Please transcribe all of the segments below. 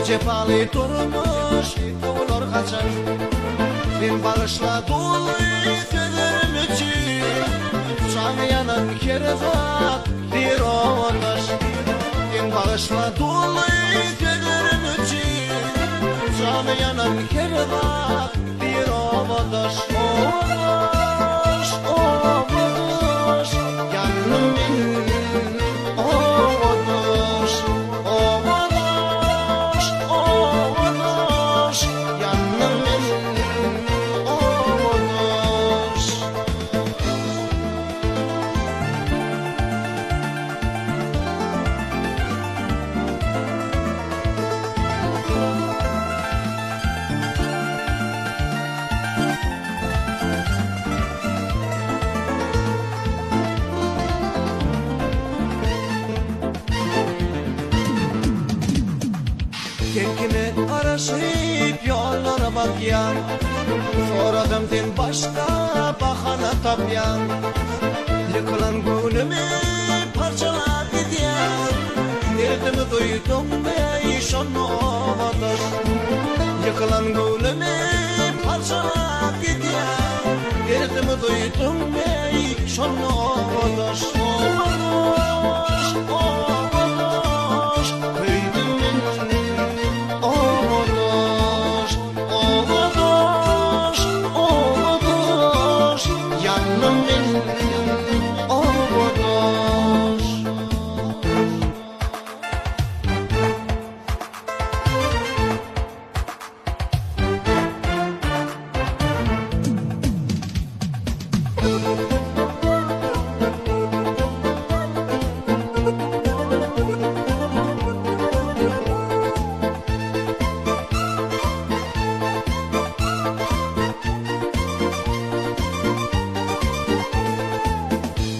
Jepaly durmuş sowular haçan? Sen bagyşla doly sözlerim üçin, Jany ýanan her zat bir owadaş. Sen bagyşla doly sözlerim üçin, Jany ýanan her zat bir owadaş. Owadaş, owadaş, ýandym men, owadaş. Owadaş, owadaş, ýandym men, owadaş. Sen kime garaşyp ýollara bakýaň? Sorasam sen başga bahana tapýaň. Ýykylan göwnümi parçalap gidýäň. Derdimi duýduňmy şonda obadaş? Ýykylan göwnümi parçalap gidýäň. Derdimi duýduňmy şonda obadaş? Obadaş, obadaş, köýdüm men. Obadaş, obadaş, obadaş, ýandym men. Obadaş.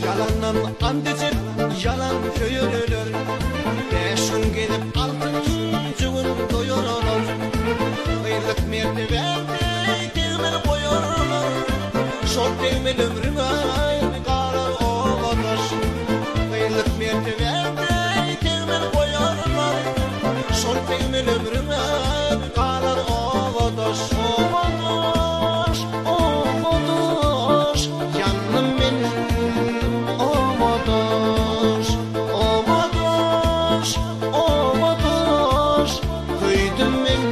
Ýalandan ant içip, ýalan söýerler. Bäş gün gezip, altynjy gün doýarlar. Gyzlyk mertebäňde tegmil goýarlar. Şol tegmil ömrüňe galar obadaş. Gyzlyk mertebäňde tegmil goýarlar. Şol tegmil ömrüňe galar obadaş. Obadaş, obadaş, ýandym men. Obadaş, obadaş, obadaş, köýdüm men.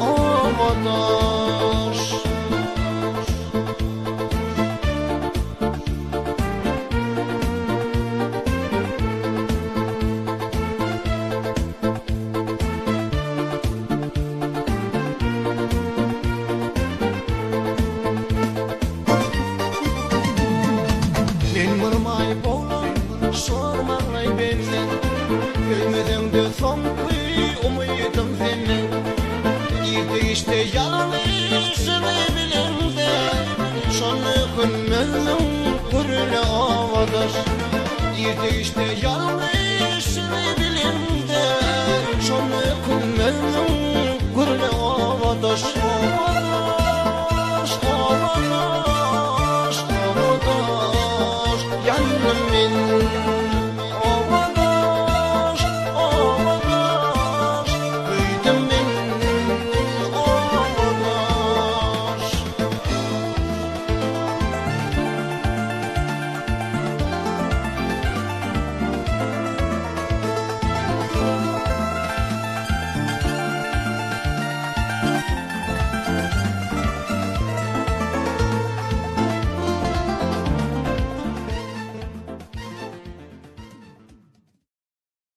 Obadaş. Men bir maýyp oglan, şor maňlaý benden. Söýmeseň-de soňky umydym senden. Irde-giçde ýalňyşyňy bileňde, Şonda ökünmezmiň gürle obadaş. Irde-giçde.